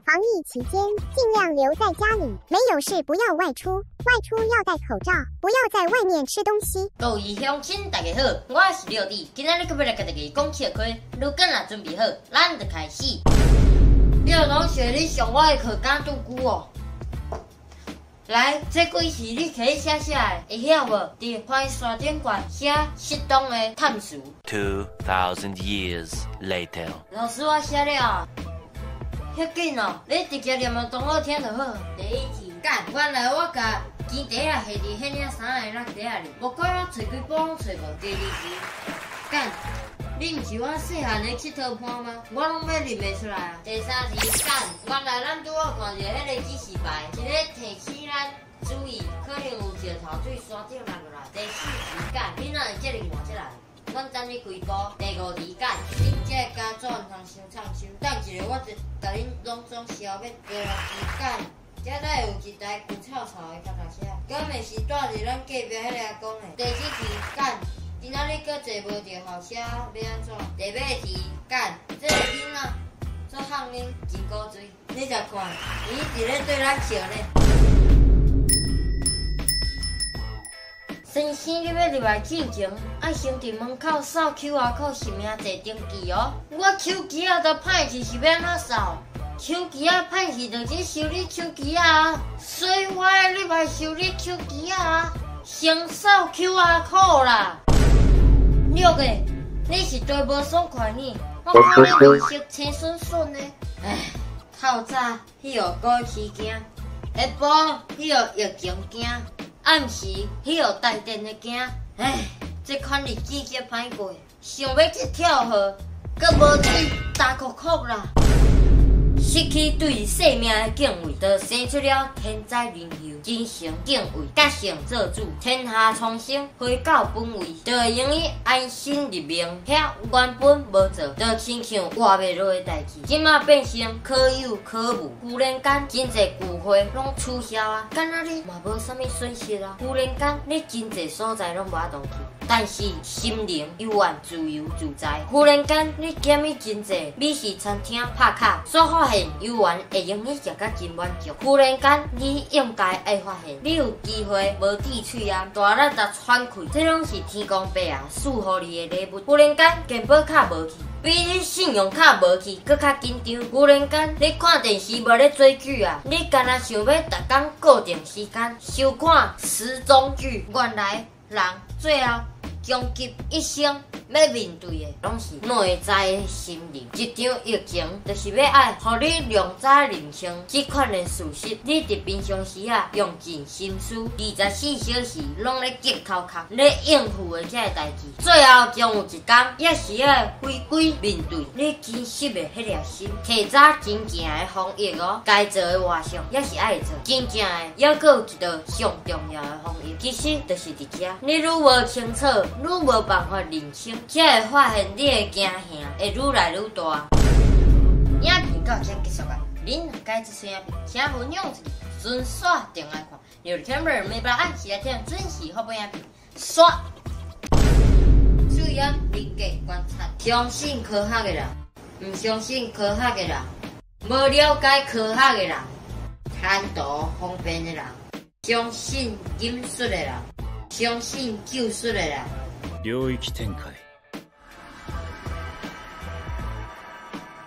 防疫期間，盡量留在家裡，沒有事不要外出，外出要戴口罩，不要在外面吃東西。各位鄉親，大家好，我是廖弟，今仔日閣欲來共大家講笑話，如果若準備好，咱就開始。廖同學，你上我的課敢拄久哦？來，這幾是你摕去寫寫的，會曉無？佇番山頂懸寫適當的嘆詞。 2,000 years later. 老師，我寫了。遐緊哦，你直接念予同學聽就好。第一題，幹，原來我共金袋仔下佇彼領衫的落袋仔裡，無管我揣幾擺攏揣無。第二題，幹，你毋是我細漢的𨑨迌伴嗎？我攏欲認袂出來啊。第三題，幹，原來咱拄仔看著彼個指示牌，是咧提醒咱注意，可能有石頭對山頂落落來。第四題，幹，你哪會遮爾換這來？阮等你幾步。第五題，幹，恁這个家族毋通傷藏手，等一下我就共恁攏總消滅。第六題，幹，這內有一台舊臭臭的跤踏車，敢會是蹛佇咱隔壁彼个阿公的？第七題，幹，今仔日閣坐無著校車，欲按怎？第八題，幹，這个囡仔做漢音真古錐，你食看，伊一直咧對咱笑呢。先生，你欲入來之前，愛先佇門口掃 QR code 實名制登記哦。我手機仔都歹去，是欲按怎掃？手機仔歹去，就去修理手機仔啊。所以我愛入來修理手機仔啊。先掃 QR code 啦。六個，你是對無爽快呢？我看你面色青筍筍的。唉，透早彼予股市驚，下晡彼予疫情驚。暗時彼予台電的驚，唉，這款日子才歹過，想欲去跳河，閣無水，焦硞硞啦。失去對生命的敬畏，就生出了天災人禍。真誠敬畏，覺性做主，天下蒼生回到本位，就會用得安身立命。遐原本無做，就親像活袂落的代誌，這馬變成可有可無。忽然間，真濟聚會攏取消啊，敢若你嘛無啥物損失啊。忽然間，你真濟所在攏無法度去，但是心靈猶原自由自在。忽然間，你減去真濟美食餐廳拍卡，煞發現猶原會用得食甲真滿足。忽然間，你應該愛發現，你有機會無戴喙罨，大力共喘氣，這攏是天公伯啊賜予你的禮物。忽然間，健保卡無去，比你信用卡無去閣較緊張。忽然間，你看電視無咧追劇啊，你干焦想欲逐工固定時間收看時裝劇。原來人最後終極一生欲面對的，攏是內在的心靈。一場疫情，就是欲愛予你量知認清這款的事實。你佇平常時啊，用盡心思，24小時攏咧激頭殼，咧應付的這个代誌，最後終有一工，也是愛回歸面對你真實的彼粒心。提早真正的防疫哦，該做的活動也是愛做。真正的，猶閣有一道上重要的防疫，其實就是佇遮。你愈無清楚，愈無辦法認清，才會發現你的驚嚇會愈來愈大。影片到這結束啊！恁若喜歡這出影片，請分享出去，順紲轉來看。有 camera 每擺按時來聽，準時發布影片。刷。注意人格觀察，相信科學的人，毋相信科學的人，無了解科學的人，貪圖方便的人，相信金術的人，相信咒術的人。領域展開。